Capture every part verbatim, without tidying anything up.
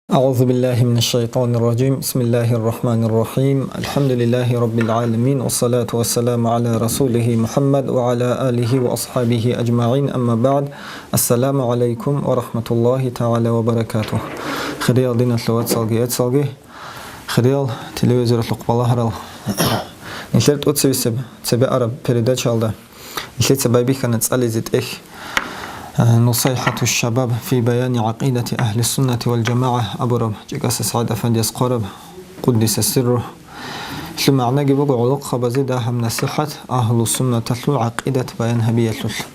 أعوذ بالله من الشيطان الرجيم. بسم الله الرحمن الرحيم. الحمد لله رب العالمين. والصلاة والسلام على رسوله محمد وعلى آله وأصحابه أجمعين. أما بعد. السلام عليكم ورحمة الله تعالى وبركاته. Хириял диналъул вацалги яцалги, хириял телевизоралъухъ балагьарал. Нилъер тӀоцебесеб цебе араб передачаялда нилъеца байбихьана цӀализе тӀехь, а, Нусайхату шабаб фи баяни гӀакъидати агьли суннати вал жамагӀа абураб ЧӀикӀаса СагӀид Афандияс хъвараб, къуддиса сирру. Лъу магӀнаги буго гӀолохъабазе дагьаб насихӀат агьлу суннаталъул гӀакъидат баян гьабиялъулъ.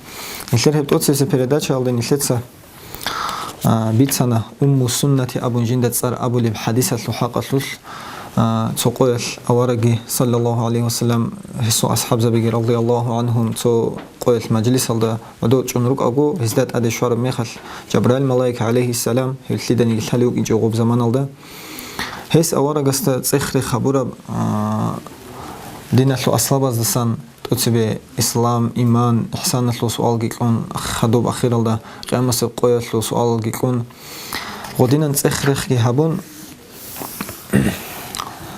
Нилъер гьеб тӀоцебесеб передачаялда нилъеца а, бицана, Умму Суннати абун жинда цӀар абулеб хӀадисалъул хӀакъалъулъ, а, цо къоялъ авараги, саллаллагьу гӀалайгьи вассалам, гьесул асхӀабзабиги, радияллагьу гӀангьум, цо къоялъ мажлисалда гӀодов чӀун рукӀаго, гьезда тӀаде щвараб мехалъ, Жабраил малаик, гӀалайгьиссалам, гьев лъиданиги лъалев вукӀинчӀев гъоб заманалда, гьес аварагасда цӀех-рех гьабураб, а, диналъул аслабаздасан, тӀоцебе ислам, иман, ихсаналъул суалги кьун, ах-, хадуб ахиралда къиямасеб къоялъул суалалги кьун, гъодинан цӀех-рехги гьабун,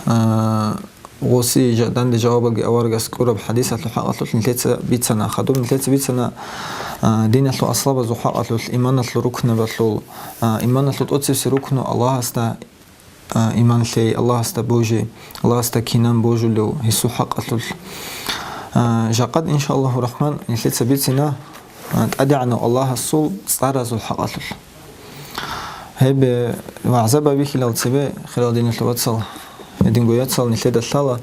а, гъоси жа-, данде жавабалги аварагас кьураб хӀадисалъул хӀакъалъулъ нилъеца бицана, хадуб нилъеца бицана, а, диналъул аслабазул хӀакъалъулъ, иманалъул рукнабалъул, а, иманалъул тӀоцебесеб рукну Аллагьасда а, иман лъей, Аллагьасда божи, Аллагьасда кинан божулев, гьесул хӀакъалъулъ. А, жакъад, иншааллагьу рахман, нилъеца бицина, а, ТӀадегӀанав Аллагьасул цӀаразул хӀакъалъулъ. Гьеб, э, вагӀза байбихьилал цебе, хирал диналъул вацал, гьединго яцал нилъеда лъала,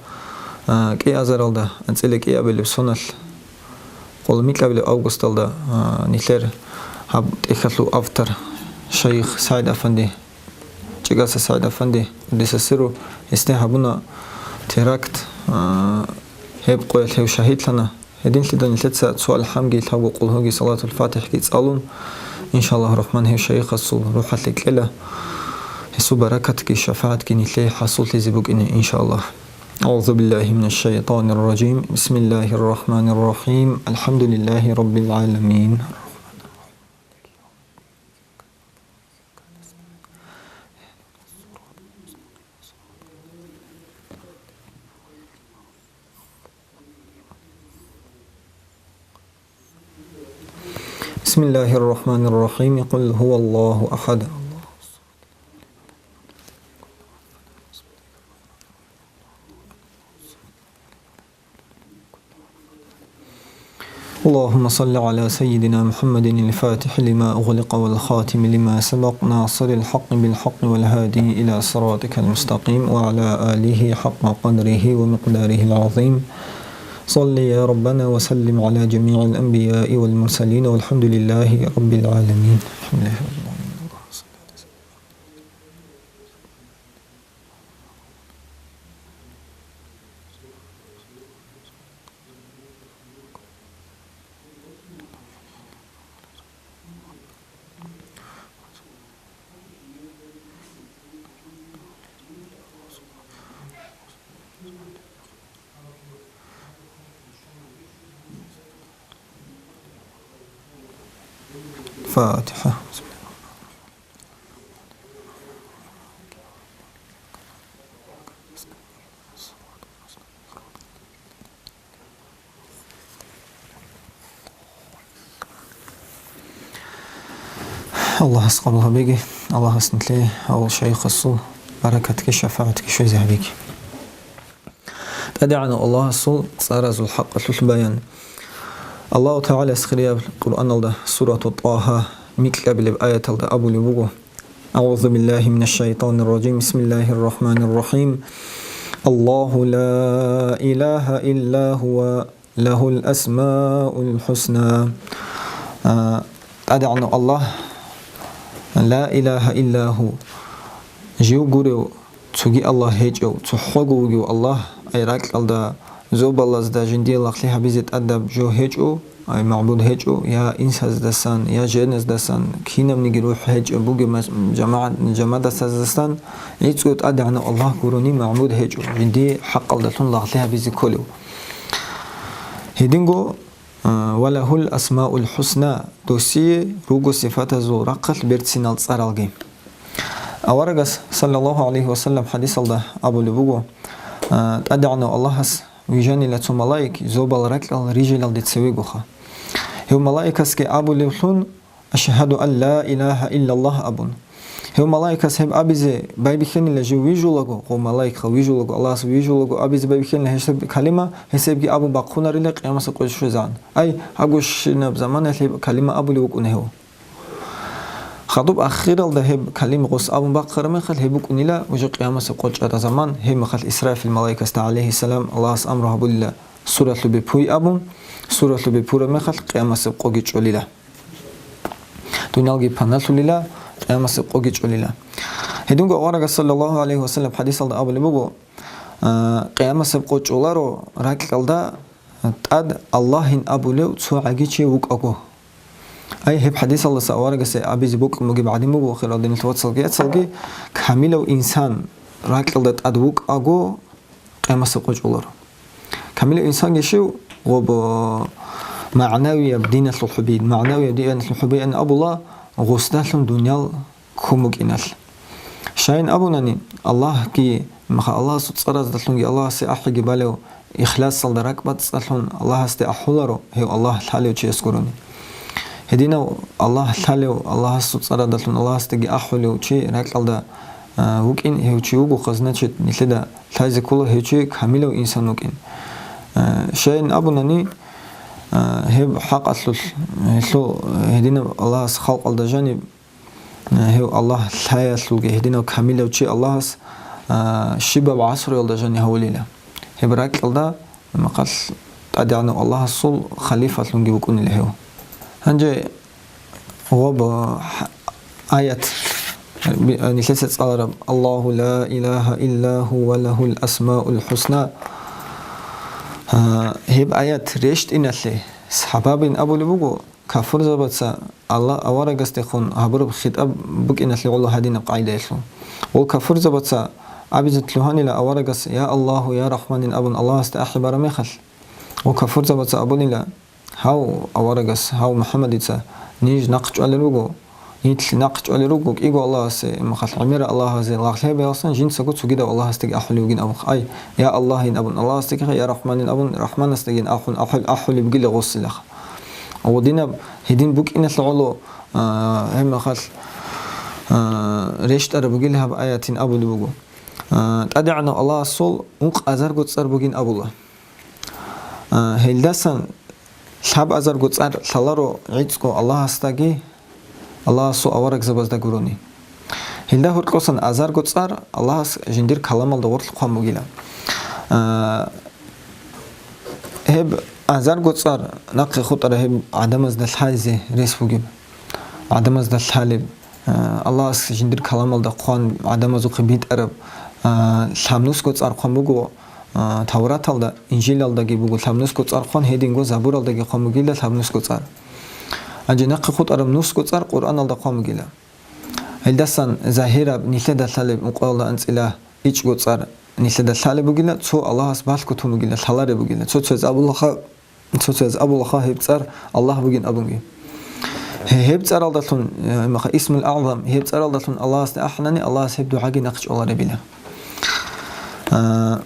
а, кӀиазаралда, анцӀила кӀиабилеб соналъ, къоло микьабилеб августалда, а, нилъер гьаб тӀехьалъул автор, шайх СагӀид Афанди, ЧӀикӀаса СагӀид Афанди, къуддиса сирру, гьесде гьабуна теракт, а, гьеб къоялъ гьев шагьидлъана. Гьединлъидал нилъеца цо алхӀамги, лъабго къулгьуги, салатул-фатихӀги цӀалун, иншааллагьу рахман, гьев шайихасул рухӀалъе кьела, гьесул баракатги шафагӀатги нилъее хӀасуллъизе букӀине, иншааллагь. أعوذ بالله من الشيطان الرجيم. بسم الله الرحمن الرحيم. الحمد لله رب العالمين. بسم الله الرحمن الرحيم. قل هو الله أحد. اللهم صل على سيدنا محمد الفاتح لما أغلق والخاتم لما سبق ناصر الحق بالحق والهادي إلى صراطك المستقيم وعلى آله حق قدره ومقداره العظيم. صل يا ربنا وسلم على جميع الأنبياء والمرسلين والحمد لله رب العالمين. الحمد لله رب العالمين. الفاتحة. Аллагьас къабул гьабеги, Аллагьас нилъее гьав шайихасул баракатги шафагӀатги щвезе гьабеги. ТӀадегӀанав Аллагьасул цӀаразул хӀакъалъулъ баян. Аллагьу ТагӀалас хирияб Къуръаналда, сурату ТӀагьа, микьабилеб аяталда абулеб буго: أعوذ بالله من الشيطان الرجيم. بسم الله الرحمن الرحيم. الله لا إله إلا هو له الأسماء الحسنى. А, ТӀадегӀанав Аллагь, لا إله إلا هو, жив гурев, цоги Аллагь гьечӀев, цохӀого вугев Аллагь, ай ракьалда, зобалазда жиндие лагълъи гьабизе тӀадаб жо гьечӀо, ай магӀбуд гьечӀо, я инсаздасан, я женаздасан, кинабниги рухӀ гьечӀеб бугеб мас-, жамагӀат-, жамадасаздасан, гӀицӀго ТӀадегӀанав Аллагь гурони магӀбуд гьечӀо, жиндие хӀакъалдалъун лагълъи гьабизе кколев. Гьединго, а, ولهُ الأسماء الحسنى, досие руго сифатазул рахъалъ берцинал цӀаралги. Аварагас, саллаллагьу гӀалайгьи ва саллам, хӀадисалда абулеб буго, а, ТӀадегӀанав Аллагьас вижанила цо малаик зобал ракьал рижилалде цевегоха. Гьев малаикасги абулевлъун, «Ашгьаду ан ла илагьа иллаллагь», – абун. Гьев малаикас гьеб абизе байбихьанила жив вижулаго, гъо малаикха вижулаго, Аллагьас вижулаго абизе байбихьанила гьесеб калима, гьесебги абун бахъунарила къиямасеб къо щвезегӀан. Ай, гьагушинаб заманаялъ гьеб калима абулев вукӀуна гьев. Хадуб ахиралда гьеб калима гъос абун бахъараб мехалъ, гьеб букӀунила уже къиямасеб къо чӀараб заман, гьеб мехалъ Исрафил малаикасда, гӀалайгьиссалам, Аллагьас амру гьабулила, суралъубе пуй абун, суралъубе пураб мехалъ къиямасеб къоги чӀолила. Дуниялги паналъулила, къиямасеб къоги чӀолила. Гьединго аварагас, саллаллагьу гӀалайгьи ва саллам, хӀадисалда абулеб буго, а, къиямасеб къо чӀоларо ракьалда тӀад Аллагьин абулев цо гӀаги чи вукӀаго. Ай, гьеб хӀадисалдаса аварагасе абизе бокьун бугеб гӀадин буго, хирал динилъ вацалги яцалги, камилав инсан ракьалда тӀад вукӀаго, къиямасеб къо чӀоларо. Камилав инсанги щив? Гъоб, магӀнавияб диналъул хӀубиин, магӀнавияб диналъул хӀубиин абула, гъосдалъун дуниял ккун букӀиналъ. Щайин абунани, Аллагьги, маха Аллагьасул цӀараздалъунги Аллагьасе ахӀиги балев, ихласалда ракӀбацӀцӀалъун Аллагьасде ахӀуларо, гьев Аллагь лъалев чияс гурони. Гьединав Аллагь лъалев, Аллагьасул цӀарадалъун Аллагьасдеги ахӀулев чи ракьалда, а, вукӀин, гьев чи вугоха, значит, нилъеда лъазе ккола гьев чи камилав инсан вукӀин. А, щайин абунани, а, гьеб хӀакъалъулъ, гьелъул гьединаб Аллагьас халкъалда жаниб, гьев Аллагь лъаялъулги гьединав камилав чи Аллагьас, а, щибаб гӀасруялда жани гьавулила. Гьеб ракьалда, махъал, ТӀадегӀанав Аллагьасул халифалъунги вукӀунила гьев. Гьанже гъоб, а, аят, би-, а, нилъеца цӀалараб: «Аллагьу ла илагьа илла гьува лагьул асмаул хӀусна». А, гьеб аят рещтӀиналъе сабабин абулеб буго, кафурзабаца Аллагь аварагасдехун гьабураб хитӀаб букӀиналъе гӀоло гьадинаб къагӀидаялъул. Ва кафурзабаца абизе лъугьанила аварагас «Я Аллагьу, я Рахманин» абун Аллагьасде ахӀи бараб мехалъ. Ва кафурзабаца абунила гьав аварагас, гьав МухӀаммадица: «Ниж нахъ чӀвалел руго, нилъ нахъ чӀвалел руго кӀиго Аллагьасе, махъал гӀемера Аллагьазе лагълъи гьабиялдасан жинцаго цогидав Аллагьасдеги ахӀулев вугин», – абун. Ай, «Я Аллагьин» абун Аллагьасдеги, «Я Рахманин» абун Рахманасдегин ахӀун, ахӀул-, ахӀулеб бугила гъосилаха. Ва динаб гьедин букӀиналъе гӀоло, а, гьеб мехалъ, а, рещтӀараб бугила гьаб аятин абулеб буго. А, ТӀадегӀанав Аллагьасул ункъазарго цӀар бугин абула. А, гьелдасан лъабазарго цӀар лъаларо гӀицӀго Аллагьасдаги, Аллагьасул аварагзабазда гурони. Гьелда гьоркьосан азарго цӀар Аллагьас жиндир каламалда гъорлъ хъван бугила. А, гьеб азарго цӀар нахъе хутӀара гьеб гӀадамазда лъазе рес бугеб. ГӀадамазда лъалеб, а, Аллагьас жиндир каламалда хъван гӀадамазухъе битӀараб, а, лъабнусго цӀар хъван буго, а, Тавраталда, Инжилалдаги буго лъабнусго цӀар хъван, гьединго Забуралдаги хъван бугила лъабнусго цӀар. Гьанже нахъе хутӀараб нусго цӀар Къуръаналда хъван бугила. Гьелдасан загьираб нилъеда лъалеб ункъоялда анцӀила ичӀго цӀар нилъеда лъалеб бугила, цо Аллагьас балъго тун бугила, лъалареб бугила. Цо-цояз абулаха, цо-цояз абулаха гьеб цӀар Аллагь бугин абунги. Гье-, гьеб цӀаралдалъун, э, маха, Исмул АгӀзам, гьеб цӀаралдалъун Аллагьасде ахӀанани, Аллагьас гьеб дугӀаги нахъ чӀваларебила. А,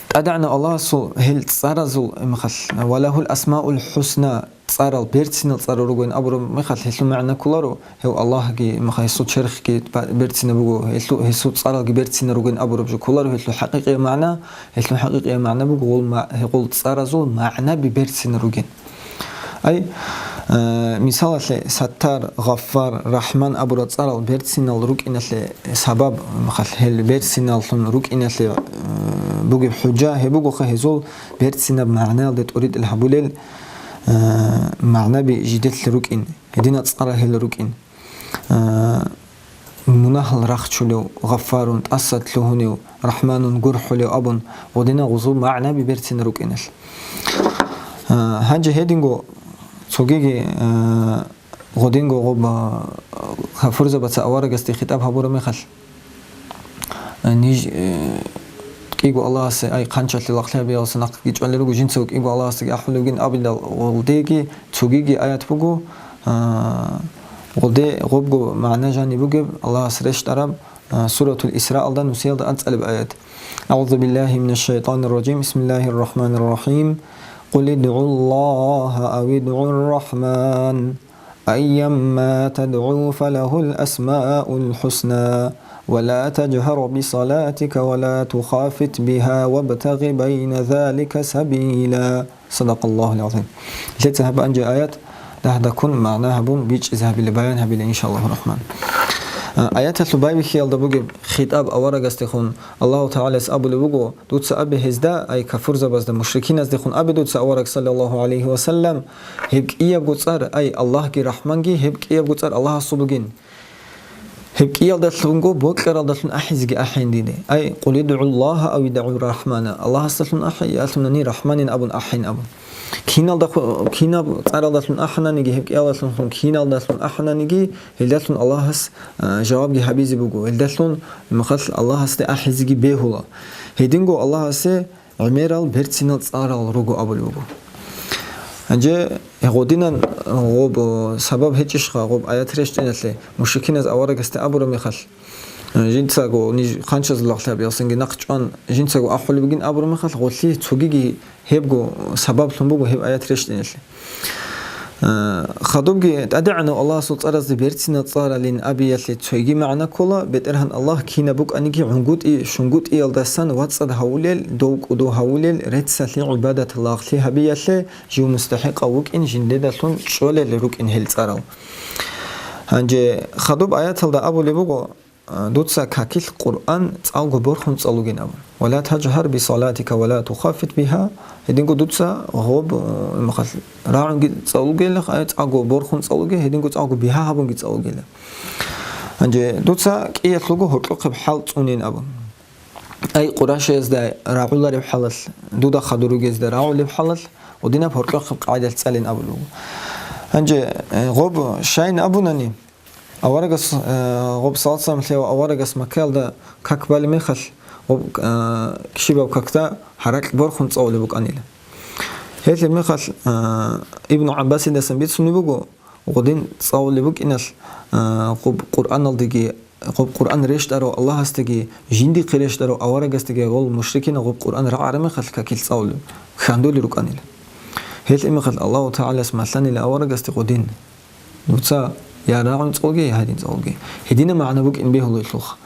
ТӀадегӀанав Аллагьасул гьел цӀаразул, э, махал, «Ва лагьул асмаул хӀусна», цӀарал, берцинал цӀарал ругоин абураб мехалъ, гьелъул магӀна кколаро, гьев Аллагьги, маха, гьесул черхги ба-, берцинаб буго, гьелъу-, гьесул цӀаралги берцинал ругоин абураб жо кколаро, гьелъул хӀакъикъияб магӀна, гьелъул хӀакъикъияб магӀна буго гъол ма-, гьел цӀаразул магӀнаби берцинал ругин. Ай, э, мисалалъе, Саттар, Гъаффар, Рахман абурал цӀарал берцинал рукӀиналъе сабаб, махал, гьел берциналлъун рукӀиналъе, э, бугеб хӀужа гьеб бугоха гьезул берцинаб магӀнаялде тӀуритӀил гьабулел, э, магӀнаби жиделъ рукӀин, гьединал цӀарал гьел рукӀин. Э, мунагьал рахчулев, Гъаффарун, тӀаса лъугьунев, Рахманун, гурхӀулев абун, гъодинал гъозул магӀнаби берцинал рукӀиналъ. Э, гьанже гьединго цогиги, э, гъодинго гъоб, э, кафурзабаца аварагасде хитӀаб гьабураб мехалъ, э, ниж, э, кӀиго Аллагьасе, ай, хъанчалъе лагълъи гьабиялдаса нахъги чӀвалел руго, жинцаго кӀиго Аллагьасдаги ахӀулеб бугин абилал гъолдеги цогиги аят буго, э, Гъоде гъобго магӀна жаниб бугеб Аллагьас рещтӀараб, а, Суратул Исраалда нусиялда анцӀалеб аят. أعوذ بالله من الشيطان الرجيم. بسم الله الرحمن الرحيم. قل ادعوا الله أو ادعوا الرحمن. أيما تدعوا فله الأسماء الحسنى. ولا تجهر بصلاتك ولا تخافت بها وابتغ بين ذلك سبيلا. صدق الله العظيم. Лъеца гьаб анжи аят дагьдаккун магӀна гьабун бичӀчӀизе гьабила, баян гьабила, иншаллагьу рахман. А, аяталъул байбихьиялда бугеб хитӀаб аварагасдехун Аллагьу ТагӀалас абулеб буго: «Дуца абе гьезда, ай кафурзабазда, мушрикиназдехун абе дуца, авараг, саллаллагьу гӀалайгьи ва саллам, гьеб кӀиябго цӀар, ай Аллагьги РахӀманги, гьеб кӀиябго цӀар Аллагьасул бугин. Гьеб кӀиялдалъунго бокьаралдалъун ахӀизеги ахӀин диде. Ай, къул идгӀу Аллагьа ав идгӀу РахӀмана, Аллагьасдалъун ахӀе, ялъунани РахӀманин абун ахӀин», абун. Киналда ху-, кинаб цӀаралдалъун ахӀананиги, гьеб кӀиялдалъун киналдалъун ахӀананиги, гьелдалъун Аллагьас, а, жавабги гьабизе буго, гьелдалъун махал Аллагьасде ахӀизеги бегьула. Гьединго Аллагьасе гӀемерал берцинал цӀарал руго абулеб буго. Гьанже гъодинан гъоб, о, сабаб гьечӀищха гъоб аят рещтӀиналъе, мушрикиназ аварагасде абураб мехалъ, э, жинцаго ниж хъанчазул лагълъи гьабиялсанги нахъ чӀван, жинцаго ахӀулеб бугин абураб мехалъ, гъолъи цогиги гьебго сабаблъун буго гьеб аят рещтӀиналъе. Э, хадубги ТӀадегӀанав Аллагьасул цӀаразде берцинал цӀаралин абиялъе цойги магӀна ккола, БетӀергьан Аллагь кинаб букӀаниги гӀунгутӀи-шунгутӀиялдасан вацӀцӀад гьавулел, дов кӀудо гьавулел, реццалъе гӀибадат лагълъи гьабиялъе жив мустахӀикъав вукӀин, жиндедалъун чӀолел рукӀин гьел цӀарал. Гьанже хадуб аяталда абулеб буго, а, дуца какилъ Къуръан цӀалго борхун цӀалугин абун. «Ва ла таджгьар би салатика ва ла тухаффит бигьа», гьединго дуца гъоб, э, махал, рагӀунги цӀалугел, а, цӀалго борхун цӀалуге, гьединго цӀалго бигьа гьабунги цӀалугела. Гьанже дуца кӀиялъулго гьоркьохъеб хӀал цӀунин абун. Ай, Къурайшиязда рагӀулареб хӀалалъ, дуда хадур ругезда рагӀулеб хӀалалъ, гъодинаб гьоркьохъеб къагӀидалъ цӀалин абулеб буго. Гьанже, э, гъоб щайин абунани, аварагас, э, гъоб салат-салам лъеяв аварагас Маккаялда как балеб мехалъ, гъоб, э, кишибаб какда гьаракь борхун цӀалулеб букӀанила. Гьелъеб мехалъ, э, Ибну ГӀаббасидасан бицунеб буго, гъодин цӀалулеб букӀиналъ, э, гъоб Къуръаналдеги, гъоб Къуръан рещтӀарав Аллагьасдеги, жиндихъе рещтӀарав аварагасдеги гъол мушрикинал гъоб Къуръан рагӀараб мехалъ какил цӀалулеб, хьандулел рукӀанила. Гьелъ имехалъ Аллагьу ТагӀалас малъанила аварагасде гъодин: «Дуца я рагӀун цӀалуге, я гьадин цӀалуге». Гьединаб магӀна букӀин бегьулелъулха.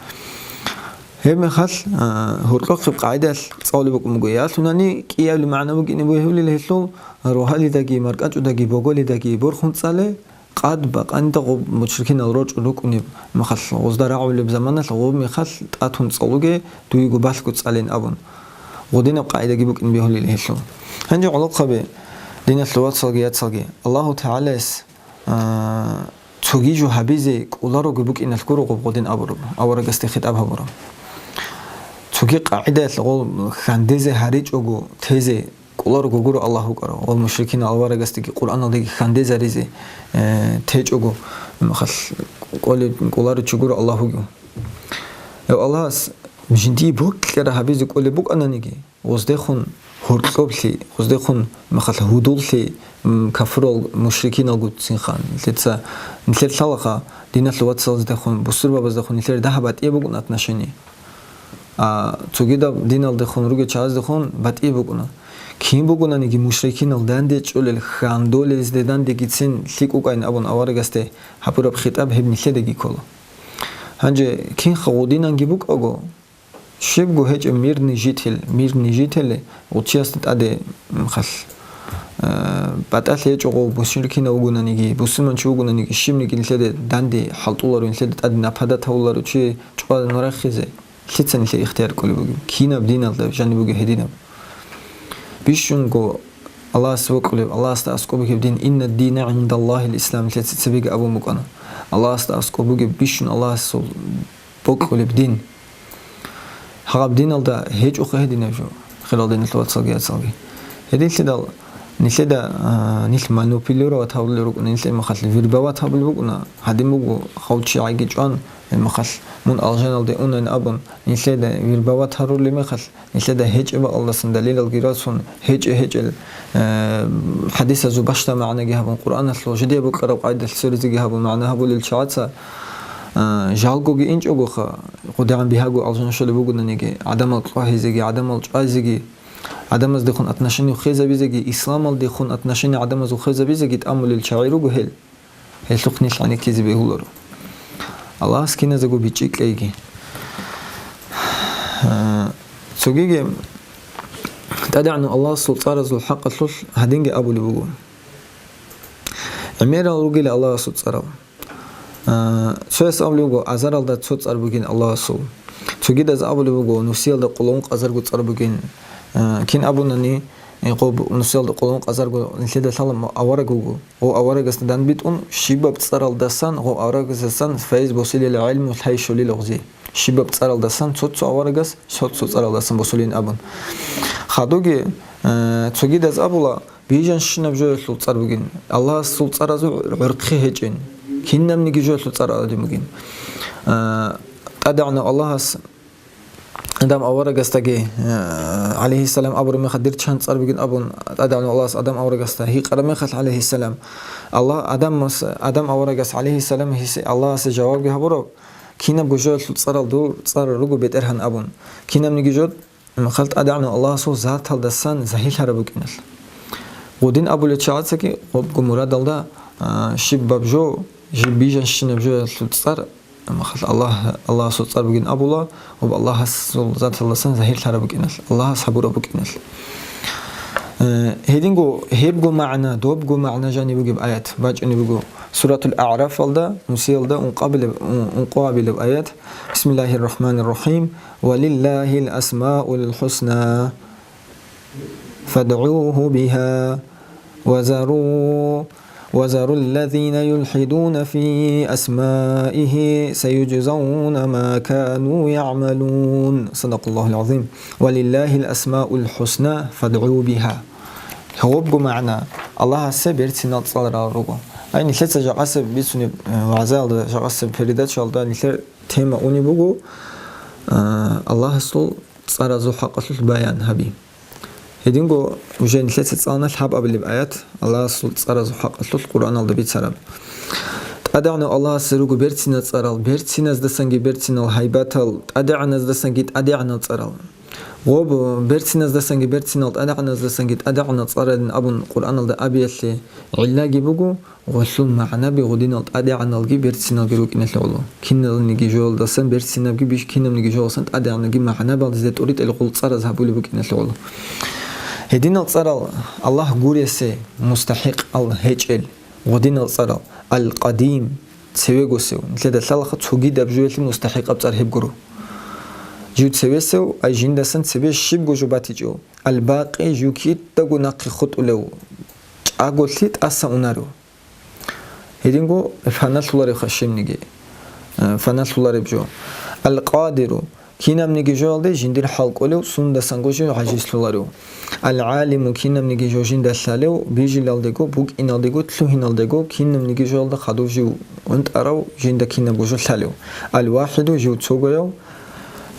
Гьеб мехалъ, а, гьоркьохъеб къагӀидалъ цӀалулеб букӀун буго. Ялъунани кӀиябли магӀна букӀине бегьулел гьелъул: рогьалидаги, маркӀачӀудаги, боголидаги борхун цӀале, къад бакъанидагъуб мушрикинал рочӀун рукӀунеб мехалъ, гъозда рагӀулеб заманалъ гъоб мехалъ тӀатун цӀалуге, дуего балъго цӀалин абун. Гъодинаб къагӀидаги букӀин бегьулел гьелъул. Гьанже гӀолохъаби, диналъул вацалги яцалги, Аллагьу ТагӀалаяс, а, цоги жо гьабизе кӀоларого букӀиналъ гуро гъоб гъодин абураб, аварагасде хитӀаб гьабураб. Цоги къагӀидаялъ гъол хьандезе гьаричӀого тезе кӀоларого гуро Аллагь вукӀарав, ва мушрикинал аварагасдеги Къуръаналдеги хьандезаризе, э, течӀого, махал, кӀолеб-, кӀоларичи гуро Аллагь вуго. Гьев Аллагьас жиндие бокьараб гьабизе кӀолеб букӀананиги, гъоздехун гьоркьоблъи, гъоздехун, махал, гьудуллъи, м, кафурал, мушрикиналгуцинха. Нилъеца, нилъер лъалаха, диналъул вацалаздехун, бусурбабаздехун нилъер дагьаб батӀияб букӀун отношение. А цогидаб диналдехун ругел чагӀаздехун батӀи букӀуна. Кин бугонаниги мушрикинал данде чӀолел хьандолезде дандегицин лъикӀ вукӀайин абун аварагасде гьабураб хитӀаб гьеб нилъедаги ккола. Гьанже кинха гъудинанги букӀаго, щибго гьечӀеб мирный житель, мирный жители гъучиясда тӀаде, м, хал, э, батӀалъи гьечӀого мушрикинав вугонаниги, бусурманчи вугонаниги, щибниги нилъеде данде хӀалтӀуларо, нилъеде тӀаде нападат гьавуларо чи чӀвазабун рахизе. Лъица нилъее ихтияр кӀолеб бугеб? Кинаб диналда жаниб бугеб гьединаб? Бищунго Аллагьас вокьулеб, Аллагьасда аскӀоб бугеб дин, «Инна дина гӀиндаллагьил ислам», лъица цебеги абун букӀана. Аллагьасда аскӀоб бугеб бищун Аллагьасул бокьулеб дин. Гьаб диналда гьечӀоха гьединаб жо, хирал диналъул вацалги яцалги. Гьединлъидал Нилъеда, а, нилъ манипулировать гьабулел рукӀуна, нилъ гьебмехалъ вербовать гьабулел рукӀуна, гьадин буго, гъав чи гӀайги чӀван, гьебмехалъ мун алжаналде унайин абун, нилъеда вербовать гьарулел мехалъ, нилъеда гьечӀеб бакӀалдасан далилалги рацун, гьечӀеб-гьечӀел, э, хӀадисазул бащдаб магӀнаги гьабун, Къуръаналъул жидее букӀараб къайдалъ церезеги гьабун, магӀна гьабулел чагӀаца, э, жалгоги инчӀогоха, гъудагӀан бигьаго алжан щолеб бугонаниги, гӀадамал кьвагьизеги, гӀадамал чӀвазеги, гӀадамаздехун отношение хвезабизеги, исламалдехун отношение гӀадамазул хвезабизеги тӀамулел чагӀи руго гьел. Гьелъухъ нилъ гӀенеккизе бегьуларо. Аллагьас киназего бичӀчӀи кьейги. Цогиги ТӀадегӀанав Аллагьасул цӀаразул хӀакъалъулъ гьадинги абулеб буго. ГӀемерал ругел Аллагьасул цӀарал. А, цояс абулеб буго, азаралда цо цӀар бугин Аллагьасул. Цогидаз абулеб буго, нусиялда къоло ункъазарго цӀар бугин. А, кин абунани, э, гъоб нусиялда къоло ункъазарго нилъеда лъала ма-, авараг вуго. Гъов аварагасда данбитӀун, щибаб цӀаралдасан, гъов аварагасдасан файз босилел гӀелму лъай щолел гъузи. Щибаб цӀаралдасан цо-цо аварагас, цо-цо цӀаралдасан босулин абун. Хадуги, э, цогидаз абула, Бижанщинаб жоялъул цӀар бугин, Аллагьасул цӀаразул гӀурхъи гьечӀин, кинабниги жоялъул цӀар гьадин бугин. А, ТӀадегӀанав Аллагьас Адам аварагасдаги, а, гӀалайгьиссалам, абураб мехалъ дир чан цӀар бугин абун, ТӀадегӀанав Аллагьас Адам аварагасда гьикъараб мехалъ, гӀалайгьиссалам, Аллагь, Адамас, Адам аварагас, гӀалайгьиссалам, гьес, Аллагьасе жавабги гьабураб, кинабго жоялъул цӀарал дур цӀар руго, БетӀергьан, абун. Кинабниги жо Махал ТӀадегӀанав Аллагьасул заталдасан загьирлъараб букӀиналъ. Гъудин абулел чагӀацаги гъобго мурадалда, а, щибаб жо, жиб бижанщинаб жоялъул цӀар, махал Аллагь, Аллагьасул цӀар бугин абула, гъоб Аллагьасул заталдасан загьирлъараб букӀиналъ, Аллагьас гьабураб букӀиналъ. Э, гьединго гьебго магӀна, добго магӀна жаниб бугеб аят бачӀунеб буго Суратул АгӀрафалда, нусиялда ункъабилеб, ун-, ункъоабилеб аят. Бисмиллагьир рахӀманир рахӀим. «Валиллагьил асмаул хӀусна, фадгӀугьу бигьа, ва зару, ва заруллазина юлхӀидуна фи асмаигьи, саюджзавна ма кану ягӀмалун». Садакъаллагьул гӀазим. «Валиллагьил асмаул хӀусна, фадгӀугьу бигьа». Гьобго магӀна: Аллагьасе берцинал цӀар рал руго. Ай, нилъеца жакъасеб бицунеб, э, вагӀзаялда, жакъасеб передачаялда нилъер тема унеб буго, а, Аллагьасул цӀаразул хӀакъалъулъ баян гьаби. Гьединго уже нилъеца цӀалана лъабабилеб аят, Аллагьасул цӀаразул хӀакъалъулъ Къуръаналда бицараб. ТӀадегӀанав Аллагьасе руго берцинал цӀарал, берциназдасанги берцинал гьайбатал, тӀадегӀаназдасанги тӀадегӀанал цӀарал. Гъоб, берциназдасанги берцинал, тӀадегӀаназдасанги тӀадегӀанал цӀаралин абун Къуръаналда абиялъе гӀиллаги буго, гъолъул магӀнаби гъудинал тӀадегӀаналги берциналги рукӀиналъе гӀоло. Киналниги жоялдасан берцинабги биш, кинабниги жоялдасан тӀадегӀанабги магӀнабалдизе тӀуритӀел гъол цӀараз гьабулеб букӀиналъе гӀоло. Гьединал цӀарал Аллагь гуресе мустахӀикъал гьечӀел гъудинал цӀарал: Ал-Къадим, цевегосев, нилъеда лъалаха цогидаб жоялъе мустахӀикъаб цӀар гьеб гуро. Жив цевесев, ай жиндасан цебе щибго жо батичӀев, Ал-Бакъи, жив кидаго нахъе хутӀулев, чӀаголъи тӀаса унарев. Гьединго фаналъуларебха щибниги, э, фаналъулареб жо. Ал-Къадиру, кинабниги жоялде жиндир хӀал кӀолев, сундасанго жив гӀажизлъуларев. Ал-ГӀалиму, кинабниги жо жинда лъалев, бижилалдего, букӀиналдего, лъугьиналдего, кинабниги жоялда хадув жив унтӀарав, жинда кинабго жо лъалев. Ал-ВахӀиду, жив цогояв,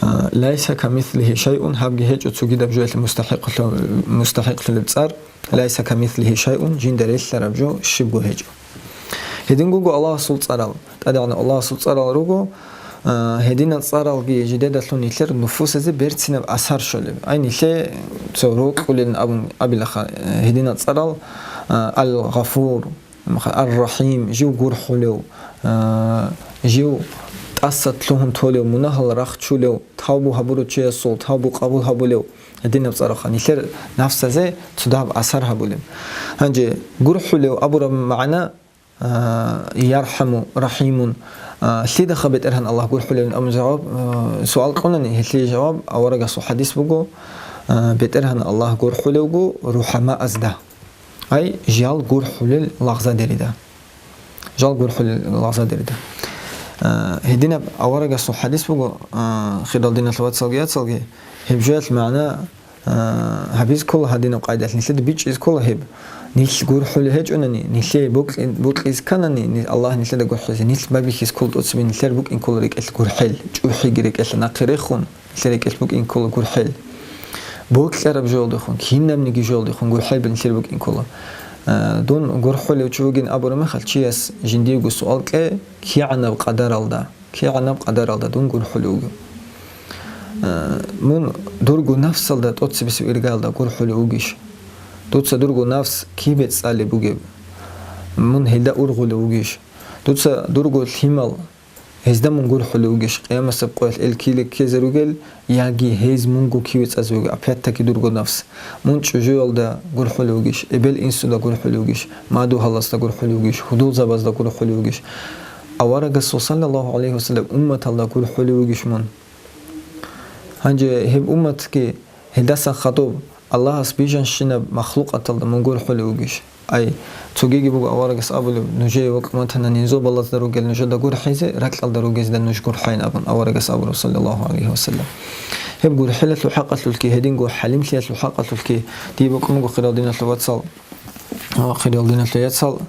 а, лайса камислигьи шайъун, гьабги гьечӀо цогидаб жоялъе мустахӀикълъу-, мустахӀикълъулеб цӀар. Лайса камислигьи шайъун, жинда релълъараб жо щибго гьечӀо. Гьедин буго Аллагьасул цӀарал, ТӀадегӀанав Аллагьасул цӀарал руго, а, гьединал цӀаралги жидедалъун нилъер нуфусазе берцинаб асар щолеб. Ай, нилъе цо рокьулин абун абилаха, э, гьединал цӀарал, а, Ал-Гъафур, Ар-Рахим, жив гурхӀулев, а, жив тӀаса лъугьун толев, мунагьал рахчулев, тавбу гьабурав чиясул тавбу къабул гьабулев, гьединаб цӀаралха, нилъер нафсазе цо дагьаб асар гьабулеб. Гьанже гурхӀулев абураб магӀна, а, ярхӀаму, рахӀимун, а, лъидаха БетӀергьан Аллагь гурхӀулевин абун жаваб, а, суал кьунани, гьелъие жаваб аварагасул хӀадис буго, а, БетӀергьан Аллагь гурхӀулевго рухӀамаазда. Ай, жал гурхӀулел лагъзадерида. Жал гурхӀулел лагъзадерида. А, гьединаб аварагасул хӀадис буго, а, хирал диналъул вацалги яцалги, гьеб жоялъ магӀна, А, гьабиз ккола гьадинаб къайдалъ, нилъеда бичӀчӀиз ккола гьеб. Нилъ гурхӀулел гьечӀонани, нилъее бокьи-, бокьиз кканани, ни-, Аллагь нилъеда гурхӀизе, нилъ байбихьиз ккола тӀоцебе нилъер букӀин ккола рекӀелъ гурхӀел, чӀухӀиги рекӀелъ нахъе рехун, нилъер рекӀелъ букӀин ккола гурхӀел. Бокьараб жоялдехун, кинабниги жоялдехун гурхӀел нилъер букӀин ккола. А, дун гурхӀулев чи вугин абураб мехалъ чияс жиндиего суал кье, кигӀанаб къадаралда? КигӀанаб къадаралда дун гурхӀулев вугев? Э, мун дурго нафсалда тӀоцебесеб иргаялда гурхӀулев вугищ? Дуца дурго нафс кибе цӀалеб бугеб? Мун гьелда ургъулев вугищ? Дуца дурго лъимал, гьезда мун гурхӀулев вугищ? Къиямасеб къоялъ гьел киле ккезе ругел, яги гьез мунго киве цӀазе вугев, опять-таки дурго нафс. Мун чӀужуялда гурхӀулев вугищ, эбел-инсуда гурхӀулев вугищ, мадугьаласда гурхӀулев вугищ, гьудулзабазда гурхӀулев вугищ? Аварагасул, саллаллагьу гӀалайгьи вассалам, умматалда гурхӀулев вугищ мун? Гьанже гьеб умматги гьелдасан хадуб Аллагьас бижанщинаб махлукъаталда мун гурхӀулев вугищ? Ай, цогиги буго аварагас абулеб: «Нужее вокьун ватана низобалазда ругел нужеда гурхӀизе, ракьалда ругезда нуж гурхӀайин», — абун аварагас абураб, саллаллагьу гӀалайгьи вассалам. Гьеб гурхӀелалъул хӀакъалъулъги, гьединго хӀалимлъиялъул хӀакъалъулъги дие бокьун буго, хирал диналъул вацал, ва хирал диналъул яцал,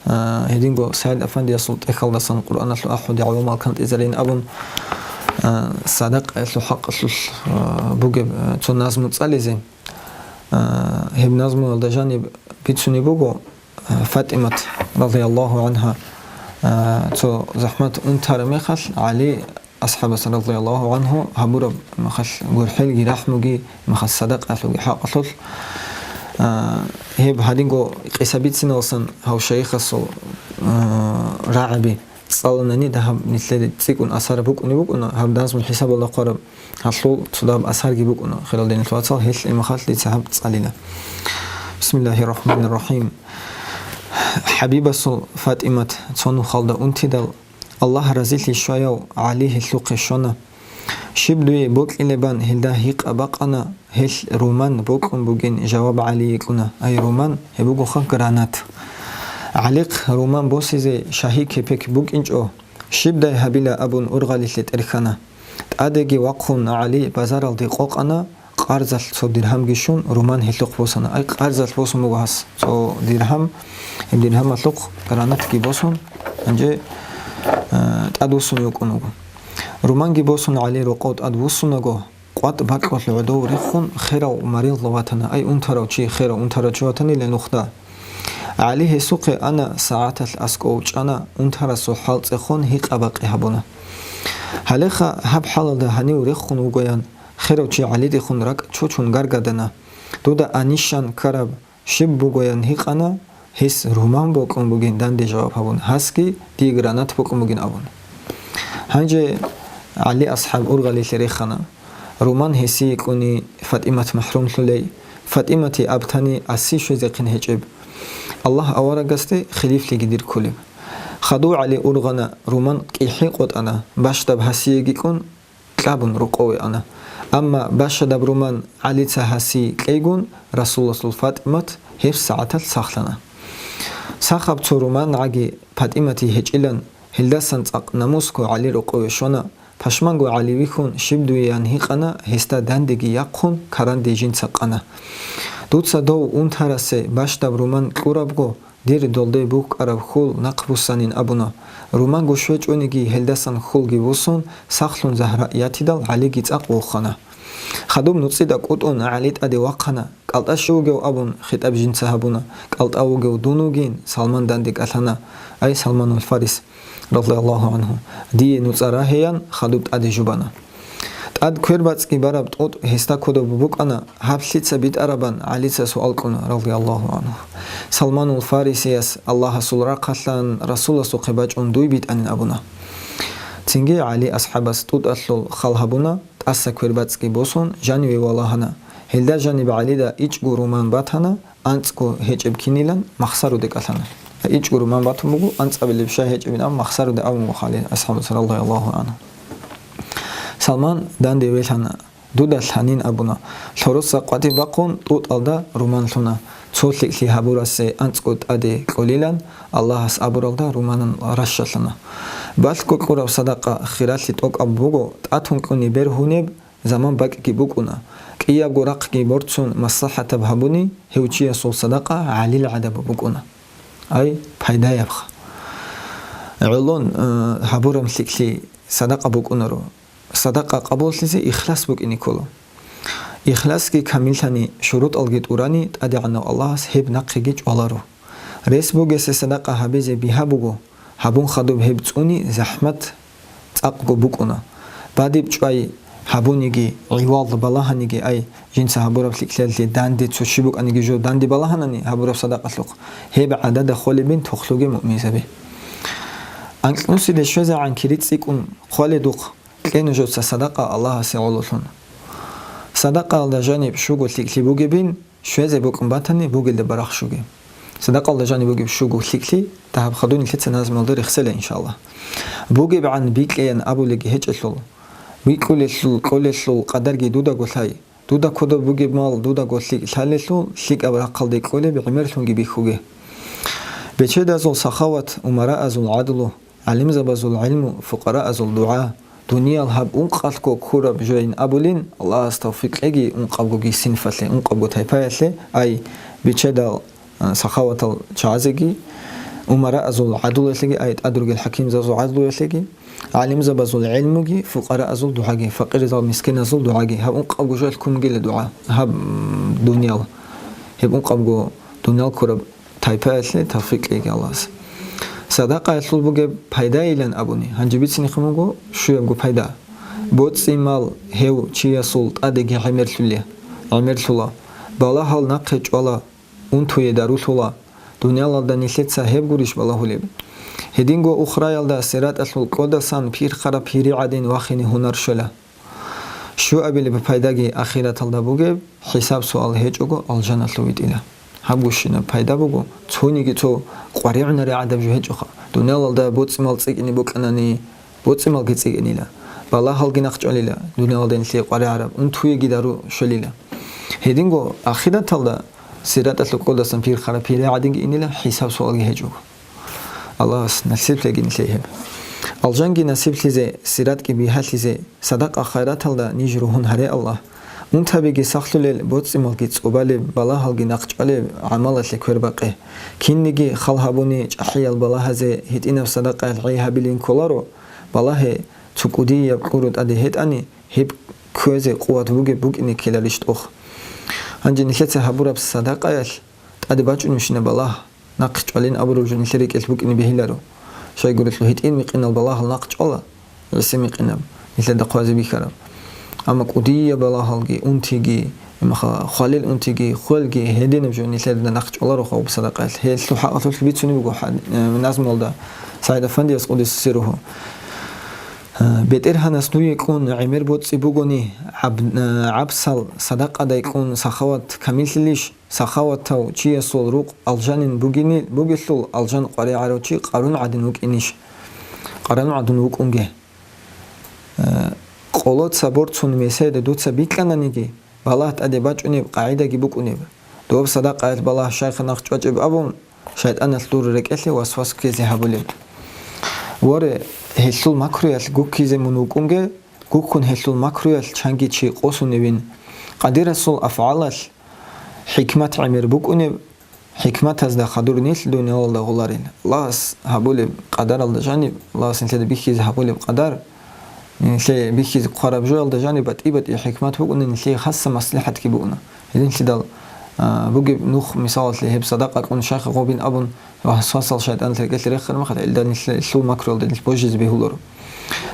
а, гьединго СагӀид Афандиясул тӀехьалдасан Къуръаналъул ахӀуде гӀоло малкан тӀезарин абун, а, садакъаялъул хӀакъалъулъ, а, бугеб, а, цо назму цӀализе. А, гьеб назмуялда жаниб бицунеб буго, а, ФатӀимат, радияллагьу гӀангьа, а, цо захӀмат унтараб мехалъ, ГӀали асхӀабас, радияллагьу гӀангьу, гьабураб мехалъ гурхӀелги рахӀмуги, мехалъ садакъаялъулги хӀакъалъулъ. А, гьеб гьадинго къиса бициналдасан гьав шайихасул, а, рагӀаби цӀаланани, дагьаб нилъер цӀикӀкӀун асар букӀунеб букӀуна, гьаб назму хӀисабалда хъвараб гьалъул цо дагьаб асарги букӀуна, хирал диналъул вацал, гьелъ имахалъ дица гьаб цӀалила. Бисмиллагьир рахӀманир рахӀим. ХӀабибасул ФатӀимат цо нухалда унтидал, Аллагь разилъи щваяв ГӀали гьелъухъе щвана. Щиб дуе бокьилебан гьелда гьикъа бакъана, гьелъ руман бокьун бугин жаваб ГӀалие кьуна. Ай, руман, гьеб бугоха гранат. ГӀалихъ руман босизе шагьи кепек букӀинчӀо, щибдай гьабила абун ургъалилъе тӀерхьана. ТӀадеги вахъун ГӀали базаралде къокъана, къарзалъ цо диргьамги щун, руман гьелъухъ босана. Ай, къарзалъ босун буго гьас цо диргьам, гьеб диргьамалъухъ гранатги босун, гьанже, а, тӀадвуссун вукӀун вуго. Руманги босун ГӀали рокъов тӀадвуссунаго, къватӀ бакьулъ гӀодов рехун, херав марилгъа ватана. Ай, унтарав чи, херав унтарав чи ватанила нухда. ГӀали гьесухъе ана, сагӀаталъ аскӀов чӀана, унтарасул хӀал цӀехон гьикъа-бакъи гьабуна. Гьалеха гьаб хӀалалда гьанив рехун вугоян, херав чи ГӀалидехун ракӀ чучун гаргадана. Дуда анищан ккараб щиб бугоян гьикъана, гьес руман бокьун бугин данде жаваб гьабун, гьасги дие гранат бокьун бугин абун. Гьанже ГӀали асхӀаб ургъалилъе рехана. Руман гьесие кьуни ФатӀимат махӀрумлъулей, ФатӀиматие абтани аси щвезехъин гьечӀеб. Аллагь аварагасде хилифлъиги дир кколеб. Хадув ГӀали ургъана, руман кӀихӀи къотӀана, бащдаб гьасиеги кьун, кьабун рокъове ана. Амма бащадаб руман ГӀалица гьасие кьейгун, Расуласул ФатӀимат гьеб сагӀаталъ сахлъана. Сахаб цо руман гӀаги ПатӀиматие гьечӀилан, гьелдасан цӀакъ намусго ГӀали рокъове щвана, пашманго ГӀали вихьун, щиб дуе ян гьикъана, гьесда дандеги яхъун, каранде жинца къана. Дуца дов унтарасе бащдаб руман кьурабго, дир долде букӀараб хьул нахъбуссанин абуна. Руманго щвечӀониги, гьелдасан хьулги буссун, сахлъун загьра ятидал, ГӀалиги цӀакъ вохана. Хадуб нуцӀида кӀутӀун ГӀали тӀаде вахъана, кӀалтӀа щив вугев абун, хитӀаб жинца гьабуна. КӀалтӀа вугев дун вугин, Салман данде кӀалъана. Ай, Салманул Фарис, радияллагьу гӀангьу, дие нуцӀа рагьеян, хадуб тӀаде жубана. ТӀад квербацӀцӀги бараб тӀутӀ гьесда кодоб букӀана, гьаб лъица битӀарабан ГӀалица суал кьуна, радияллагьу гӀангьу. Салманул Фарисияс Аллагьасул рахъалъан Расуласухъе бачӀун дуй битӀанин абуна. Цинги ГӀали асхӀабас тӀутӀалъул хал гьабуна, тӀаса квербацӀцӀги босун, жаниве валагьана. Гьелда жаниб ГӀалида ичӀго руман батана, анцӀго гьечӀеб кинилан махсаруде кӀалъана. ИчӀго руман батун буго, анцӀабилеб щай гьечӀебин абун махсаруде абун буго ГӀали асхӀабас, радияллагьу гӀангьу. Салман данде велъана. Дуда лъанин абуна. Лъороса къватӀиб бахъун, тӀутӀалда руман лъуна. Цо лъикӀлъи гьабурасе анцӀго тӀаде кьолилан, Аллагьас абуралда руманан ращалъана. Балъго кьураб садакъа хиралъи тӀокӀаб буго, тӀатун кьуни бергьунеб заман бакӀги букӀуна. кӀиябго рахъги борцун маслахӀатаб гьабуни, гьев чиясул садакъа гӀалил гӀадаб букӀуна. Ай, пайдаябха. ГӀолон, э, гьабураб лъикӀлъи садакъа букӀунаро. Садакъа къабуллъизе ихлас букӀине ккола. Ихласги камиллъани, шурутӀалги тӀурани, ТӀадегӀанав Аллагьас гьеб нахъеги чӀваларо. Рес бугесе садакъа гьабизе бигьа буго, гьабун хадуб гьеб цӀуни захӀмат цӀакъго букӀуна. Бадиб чӀвай гьабуниги, гӀивалда балагьаниги, ай, жинца гьабураб лъикӀлъиялъе данде цо щиб букӀаниги жо данде балагьанани гьабураб садакъалъухъ, гьеб гӀадада холебин тохлъуге муъминзаби. Анкьнусиде щвезегӀан кири цӀикӀкӀун хъваледухъ, кье нужеца садакъа Аллагьасе гӀололъун. Садакъаялда жаниб щуго лъикӀлъи бугебин, щвезе букӀун батани, бугелда барахщуге. Садакъаялда жаниб бугеб щуго лъикӀлъи дагьаб хадур нилъеца назмуялда рехсела, иншаллагь. БугебгӀан бикьеян абулеги гьечӀелъул, бикьулелъул, кьолелъул къадарги дудаго лъай. Дуда кодоб бугеб мал дудаго лъикӀ лъалелъул, лъикӀаб рахъалде кьолеб гӀемерлъунги бихьуге. Бечедазул сахават, умараазул гӀадлу, гӀалимзабазул гӀилму, фукъараазул дугӀа, дуниял гьаб ункъалъго ккураб жойин абулин, Аллагьас тавфикъ кьеги ункъабгоги синфалъе, ункъабго тайпаялъе, ай, бичедал, а, сахаватал чагӀазеги, умараазул гӀадлуялъеги, ай, тӀад ругел хӀакимзабазул гӀадлуялъеги, гӀалимзабазул гӀилмуги, фукъараазул дугӀаги, факъирзал мискиназул дугӀаги, гьаб ункъабго жоялъ ккун бугила дугӀа, гьаб, м, дуниял, гьеб ункъабго дуниял ккураб тайпаялъе тавфикъ кьеги Аллагьас. Садакъаялъул бугеб пайдайилан абуни, гьанже бицинехъин буго щуябго пайда. БоцӀи-мал гьев чиясул тӀадеги гӀемерлъуле-, гӀемерлъула, балагьал нахъе чӀвала, унтуе дарулъула, дуниялалда нилъеца гьеб гурищ балагьулеб? Гьединго ухраялда сираталъул кӀодасан пирхараб пири гӀадин вахине гьунар щвела. Щуабилеб пайдаги ахираталда бугеб, хӀисаб-суал гьечӀого алжаналъув витӀила. Гьабгощинаб пайда буго, цониги цо къваригӀунари гӀадаб жо гьечӀоха. Дуниялалда боцӀи-мал цӀикӀкӀине букӀанани, боцӀи-малги цӀикӀкӀинила, балагьалги нахъчӀвалила, дуниялалда нилъее къваригӀараб, унтуеги дару щвелила. Гьединго ахираталда сираталъул кӀодасан пирхараб пири гӀадинги инила, хӀисаб-суалги гьечӀого. Аллагьас насиблъеги нилъее гьеб. Алжанги насиблъизе, сиратги бигьалъизе, садакъа-хайраталда ниж ругьун гьаре, Аллагь. Унтабиги сахлъулел, боцӀи-малги цӀубалеб, балагьалги нахъчӀвалеб гӀамалалъе квербакъе. Кинниги хал гьабуни чӀахӀиял балагьазе гьитӀинаб садакъаялъ гӀей гьабилин кколаро, балагье цо кӀудияб кьуру тӀаде гьетӀани, гьеб кквезе къуват бугеб букӀине ккеларищ тӀох? Гьанже нилъеца гьабураб садакъаялъ тӀаде бачӀунебщинаб балагь нахъ чӀвалин абураб жо нилъер рекӀелъ букӀине бегьиларо. Щайгурелъул гьитӀин микъинал балагьал нахъ чӀвала, гӀиси микъинаб, нилъеда хъвазе бихьараб. Амма кӀудияб балагьалги, унтиги, имаха, хвалил унтиги, хвелги, гьединаб жо нилъеда нахъ чӀваларо хъваб садакъаялъ. Гьелъул хӀакъалъулъ бицунеб буго хӀа-, э, назмуялда СагӀид Афандияс къудиса сирругьу. Э, БетӀергьанас дуе кьун гӀемер боцӀи бугони, гӀаб-, э, гӀабсал садакъадай кьун сахават камиллъилищ? Сахаватав чиясул рукъ алжанин бугени-, бугелъул, алжан къваригӀарав чи Къарун гӀадин вукӀинищ? Къарун гӀадин вукӀунге. Э, къолоца борцун меседа дуца бикьананиги, балагь тӀаде бачӀунеб къагӀидаги букӀунеб. Доб садакъаялъ балагь щайха нахъ чӀвачӀеб абун, шайтӀаналъ дур рекӀелъе васвас ккезе гьабулеб. Воре, гьелъул макруялъ гуккизе мун вукӀунге, гуккун гьелъул макруялъ чанги чи къосуневин. Къадирасул афгӀалалъ ХӀикмат гӀемер букӀунеб, хӀикматазда хадур нилъ дуниялалда гъоларел. Аллагьас гьабулеб къадаралда жаниб, Аллагьас нилъеда бихьизе гьабулеб къадар, нилъее бихьизе хъвараб жоялда жаниб батӀи-батӀи хӀикмат букӀуна, нилъее хасса маслихӀатги букӀуна. Гьединлъидал, а, бугеб нух, мисалалъе, гьеб садакъа кьун шайха гъобин абун, васвасал шайтӀаналъ рекӀелъе рехараб мехалъ, гьелда нилъ-, нилъул макруялда нилъ божизе бегьуларо.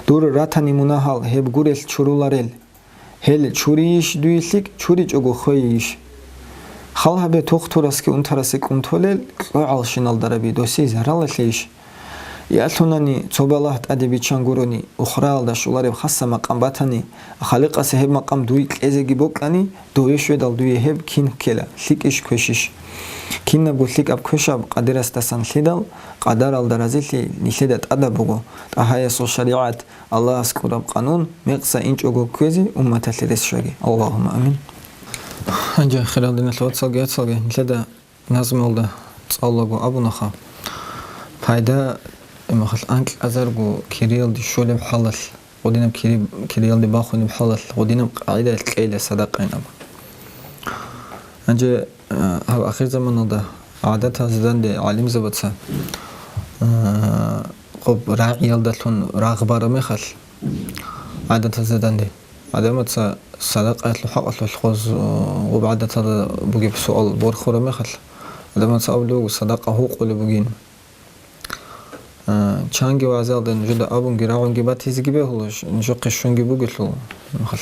Дур ратани мунагьал гьеб гурелъ чуруларел. Гьел чурийищ дуе лъикӀ, чуричӀого хвейищ? Хал гьабе, тухтурасги унтарасе кӀунтолел кьогӀалщиналдараби досие заралалъейищ? Ялъунани цо балагь тӀаде биччан гурони, ухраялда щолареб хасса макъам батани, Халикъасе гьеб макъам дуе кьезеги бокьани, дове щведал дуе гьеб кин ккела, лъикӀищ, квешищ? Кинабго лъикӀаб квешаб къадирасдасан лъидал, къадаралда разилъи нилъеда тӀадаб буго, ТӀагьаясул шаригӀат, Аллагьас кьураб къанун мекъса инчӀого кквезе умматалъе рес щвеги. Аллагьумма амин. Гьанже, хирал диналъул вацалги яцалги, нилъеда назмуялда цӀалулаго абунаха. Пайда, имахал анкьазарго кириялде щолеб хӀалалъ. Гъудинаб кири-, кириялде бахунеб хӀалалъ, гъудинаб къагӀидаялъ кьейила садакъайин абун. Гьанже, а, гьаб ахирзаманалда гӀадатазе данде гӀалимзабаца, а, гъоб рагӀиялдалъун рагъ бараб мехалъ, гӀадатазе данде гӀадамаца садакъаялъул хӀакъалъулъ гъоз-, гъоб гӀадаталда бугеб суал борхураб мехалъ, гӀадамаца абулеб буго, садакъа гьукъулеб бугин. А, чанги вагӀзаялда нужеда абунги рагӀунги батизеги бегьула, ш-, нужехъе щунги бугелъул, махал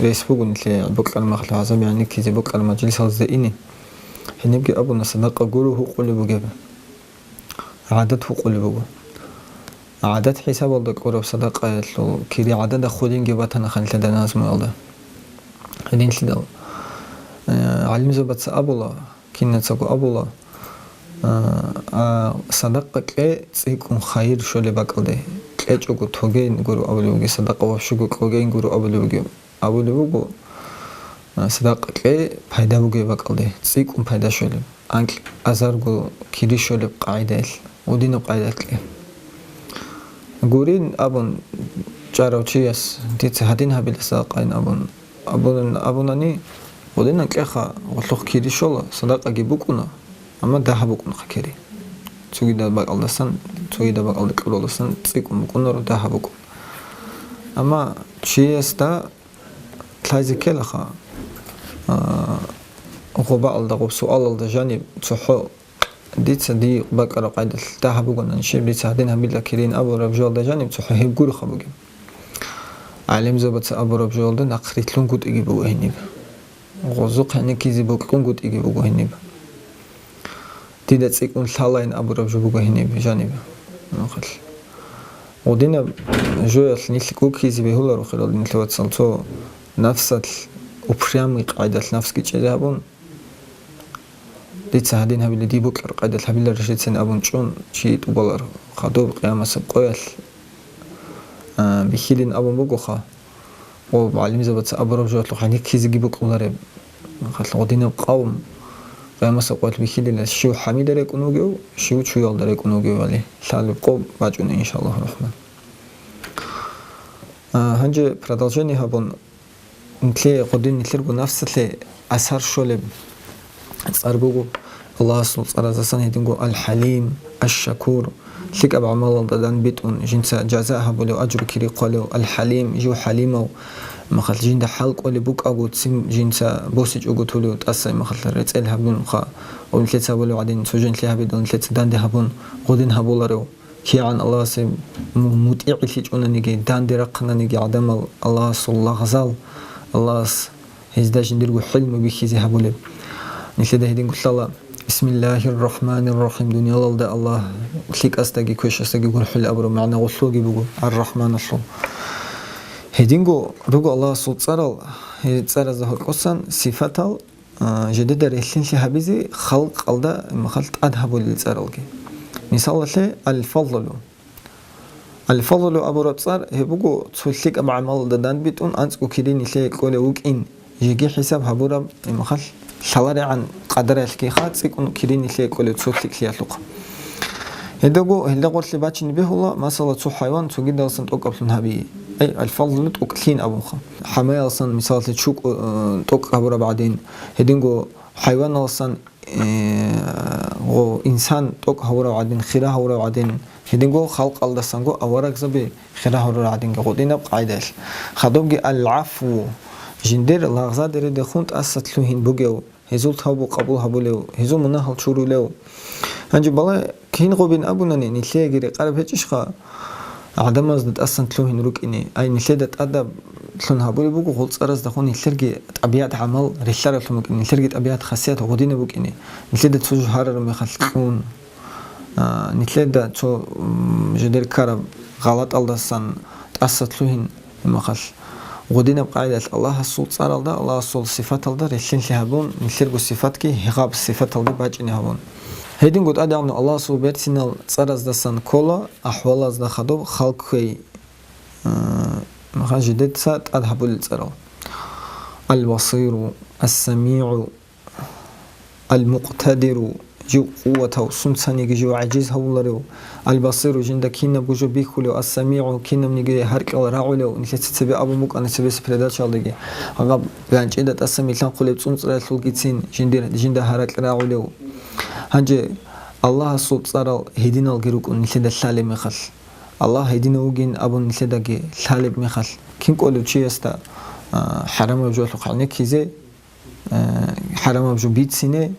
рес буго нилъее бокьараб мехалъ гӀазаб гӀенеккизе бокьараб мажлисалде ине. Гьенибги абуна, садакъа гуро гьукъулеб бугеб. ГӀадат гьукъулеб буго. ГӀадат хӀисабалда кьураб садакъаялъул кири гӀадада хулинги батана ханлъида назмуялда. Гьединлъидал, э, гӀалимзабаца абула, кинацаго абула, а, а, садакъа кье цӀикӀкӀун хайир щолеб бакӀалде, кьечӀого тогейин гуро абулеб бугеб, садакъа вабщуго кьогейин гуро абулеб бугеб, абулеб буго, а, садакъа кье пайда бугеб бакӀалде, цӀикӀкӀун пайда щолеб, анкь азарго кири щолеб къагӀидаялъ, гъудинаб къагӀидаялъ кье. Гурин абун чӀарав чияс, дица гьадин гьабила садакъайин абун, абун-, абунани, гъудинан кьеха, гъуллухъ кири щола, садакъаги букӀуна, амма дагьаб букӀунха кири. Цогидаб бакӀалдасан, цогидаб бакӀалда кьуралдасан цӀикӀкӀун букӀунаро, дагьаб букӀун. Амма чиясда лъазе ккелаха, а, гъоб бакӀалда, гъоб суалалда жаниб цохӀо Дица дие бакӀараб къайдалъ дагьаб бугони щиб, дица гьадин гьабила кирин абураб жоялда жаниб цохӀо гьеб гуроха бугеб. ГӀалимзабаца абураб жоялда нахърилълъунгутӀиги буго гьениб. Гъозухъ гьанеккизе бокьунгутӀиги буго гьениб. Дида цӀикӀкӀун лъалайин абураб жо буго гьениб жаниб. Гъудинаб жоялъ нилъ гуккизе бегьуларо, хирал динлъи вацал, цо нафсалъ, упрямый къайдалъ нафсги чӀезе гьабун, Дица гьадин гьабила, дие бокьараб къайдалъ гьабиларищ гьецин абун чӀун, чи тӀубаларо. Хадуб къиямасеб къоялъ, а, бихьилин абун бугоха, ва гӀалимзабаца абураб жоялъухъ гьанеккизеги бокьулареб. Гъудинаб къавм къиямасеб къоялъ бихьилила, щив хӀамида рекӀун вугев, щив чуялда рекӀун вугевали, лъалеб къо бачӀуна, иншаллагьу рахман. А, гьанже продолжение гьабун, Нилъее гъудин нилъерго нафсалъе асар щолеб цӀар буго. Аллагьасул цӀараздасан гьединго Ал-ХӀалим, Аш-Шакур, лъикӀаб гӀамалалда данбитӀун жинца жаза гьабулев, ажру кири хъвалев, Ал-ХӀалим, жив хӀалимав, махал жинда хӀал кӀолеб букӀаго, цин жинца босичӀого тулев, тӀаса махал рецӀел гьабунха, ва нилъеца абулев гӀадин, цо жо нилъее гьабидал, нилъеца данде гьабун, гъудин гьабуларев. КигӀан Аллагьасе му-, мутӀигӀлъичӀунаниги, данде рахъананиги гӀадамал Аллагьасул лагъзал, Аллагьас гьезда жиндирго хӀилму бихьизе гьабулеб. Нилъеда гьединго лъала: «Бисмиллагьир рахӀманир рахӀим», дуниялалда Аллагь лъикӀасдаги квешасдаги гурхӀулеб абураб магӀна гъулъулги буго, Ар-РахӀманалъул. Гьединго руго Аллагьасул цӀарал, гьел цӀаразда гьоркьосан сифатал, а, жидеда релълъинлъи гьабизе халкъалда махал тӀад гьабулел цӀаралги. Мисалалъе, Ал-Фадлу. Ал-Фадлу абураб цӀар гьеб буго, цо лъикӀаб гӀамалалда данбитӀун анцӀго кири нилъее кьолев вукӀин, жеги хӀисаб гьабураб, махал лъаларегӀан къадаралъгиха цӀикӀкӀун кири нилъее кьолев цо лъикӀлъиялъухъ. Гьелдаго, гьелда гъорлъе бачине бегьула, масала, цо хӀайван цогидаласан тӀокӀаблъун гьабие. Ай, Ал-Фадлу тӀокӀлъин абунха. ХӀамаялсан, мисалалъе, чукӀ, э, тӀокӀ гьабураб гӀадин, гьединго хӀайваналсан, э, гъо, инсан тӀокӀ гьавурав гӀадин, хира гьавурав гӀадин, гьединго халкъалдасанго аварагзаби хира гьавурав гӀадинги гъутӀинаб къайдалъ. Хадубги Ал-ГӀафу, жиндир лагъзадередехун тӀаса лъугьин бугев, гьезул тавбу къабул гьабулев, гьезул мунагьал чурулев. Гьанже балай, кин гъобин абунани, нилъееги рекъараб гьечӀищха гӀадамазда тӀасан лъугьин рукӀине? Ай, нилъеда тӀадаблъун гьабулеб буго гъол цӀараздахун нилъерги тӀабигӀат-гӀамал релълъараблъун букӀине, нилъерги тӀабигӀат-хасият гъудинаб букӀине, нилъеда цо жо гьарараб мехалъ кьун, а, нилъеда цо, м, жидер ккараб гъалатӀалдасан тӀаса лъугьин. Гьебмахалъ, гъудинаб къайдалъ Аллагьасул цӀаралда, Аллагьасул сифаталда релълъинлъи гьабун, нилъерго сифатги гьеб сифаталда бачӀине гьабун. Гьединго тӀадегӀанав Аллагьасул берцинал цӀараздасан ккола ахӀвалазда хадуб халкъ кквей, а, махал жидеца тӀад гьабулел цӀарал: Ал-Басиру, Ас-СамигӀу, Ал-Мукътадиру, жив къуватав, сунцаниги жив гӀажиз гьавуларев, Аль-Басиру, жинда кинабго жо бихьулев, Ас-СамигӀу, кинабниги гьаркьал рагӀулев, нилъеца цебе абун букӀана цебеса передачаялдаги, гьаб ганчӀида тӀасан милъанхъулеб цӀунцӀраялъулгицин жиндир, жинда гьаракь рагӀулев. Гьанже Аллагьасул цӀарал гьединалги рукӀун нилъеда лъалеб мехалъ, Аллагь гьединав вугин абун нилъедаги лъалеб мехалъ, кин кӀолев чиясда, а, хӀарамаб жоялъухъ гӀенеккизе, а, хӀарамаб жо бицине,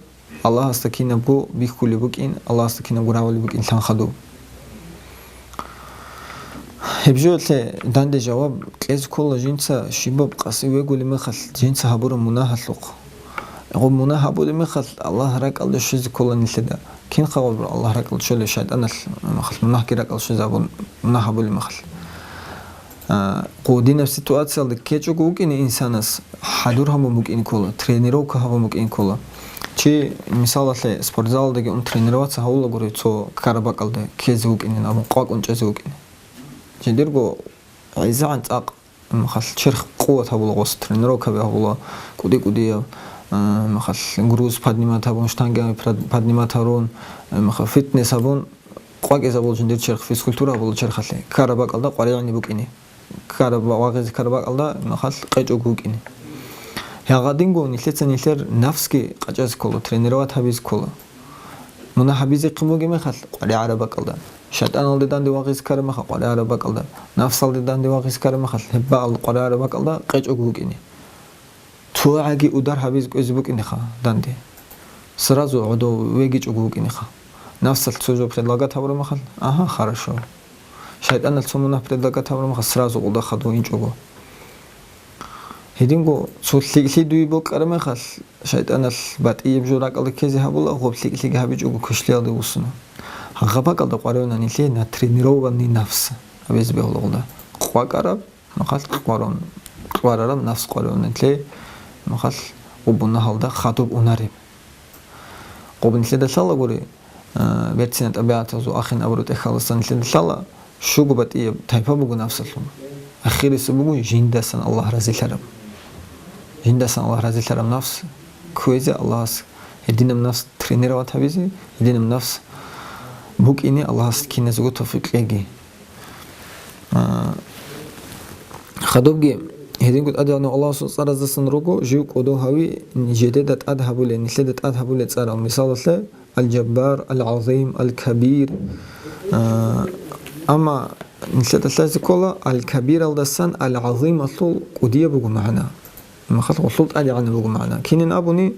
Аллагьасда кинабго бихьулеб букӀин, Аллагьасда кинабго рагӀулеб букӀин лъан хадуб. Гьеб жоялъе данде жаваб кьезе ккола жинца щибаб къаси вегулеб мехалъ, жинца гьабураб мунагьалъухъ. Гъоб мунагь гьабулеб мехалъ, Аллагь ракӀалде щвезе ккола нилъеда. Кин хъагъулбур Аллагь ракӀалде щвелев? ШайтӀаналъ, махалъ, мунагьги ракӀалде щвезе абун, мунагь гьабулеб мехалъ. А, гъодинаб ситуациялда ккечӀого вукӀине инсанас хӀадур гьабун букӀин ккола, тренировка гьабун букӀин ккола. Чи, мисалалъе, спортзалалдаги ун тренироваться гьавулагури цо ккараб бакӀалда ккезе вукӀинин абун, къвакӀун чӀезе вукӀине. Жиндирго гӀезегӀан цӀакъ, махалъ, черх къуват гьабула гъос, тренировкаби гьабула, кӀуди-кӀудияб, а, махалъ, груз поднимать гьабун, штанга прад-, поднимать гьарун, а, махалъ, фитнес гьабун, къвакӀизабул жиндир черх, физкультура гьабула черхалъе, ккараб бакӀалда къваригӀине букӀине. Ккараб ва-, вагъизе ккараб бакӀалда, махалъ, къечӀого вукӀине. Гьагъадинго нилъеца нилъер нафсги къачӀазе ккола, тренировать гьабизе ккола. Мунагь гьабизехъин бугеб мехалъ, къваригӀараб бакӀалда. ШайтӀаналде данде вагъизе ккараб мехалъ, къваригӀараб бакӀалда. Нафсалде данде вагъизе ккараб мехалъ, гьеб бакӀалда къваригӀараб бакӀалда къечӀого вукӀине. ЦогӀаги удар гьабизе кӀвезе букӀинеха данде. Сразу гӀодов вегичӀого вукӀинеха. Нафсалъ цо жо предлагать гьабураб мехалъ, агьа, хорошо. ШайтӀаналъ цо мунагь предлагать гьабураб мехалъ, сразу къуда хадув инчӀого. Гьединго цо лъикӀлъи дуе бокьараб мехалъ, шайтӀаналъ батӀияб жо ракӀалда ккезе гьабула, гъоб лъикӀлъиги гьабичӀого квешлъиялде вуссуна. Гьагъаб бакӀалда къваригӀуна нилъее натренированный нафс абизе бегьула гъолда. КъвакӀараб, махалъ къварун, къварараб нафс къваригӀуна нилъее, махалъ гъоб мунагьалда хадуб унареб. Гъоб нилъеда лъалагури, а, берцина тӀабигӀатазул ахин абураб тӀехьалдасан нилъеда лъала, щуго батӀияб тайпа буго нафсалъул. Ахирисеб буго жиндасан Аллагь разилъараб. Жиндасан Аллагь разилъараб нафс кквезе, Аллагьас гьединаб нафс тренировать гьабизе, гьединаб нафс букӀине Аллагьас киназего тавфикъ кьеги. А, хадубги гьединго ТӀадегӀанав Аллагьасул цӀараздасан руго, жив кӀодо гьави, жидеда тӀад гьабулел, нилъеда тӀад гьабулел цӀарал. Мисалалъе, Аль-Жаббар, Аль-ГӀазим, Аль-Кабир. А, амма нилъеда лъазе ккола, Аль-Кабиралдасан Аль-ГӀазималъул кӀудияб буго магӀна. Махалъ гъолъул тӀадегӀанаб буго магӀна. Кинин абуни,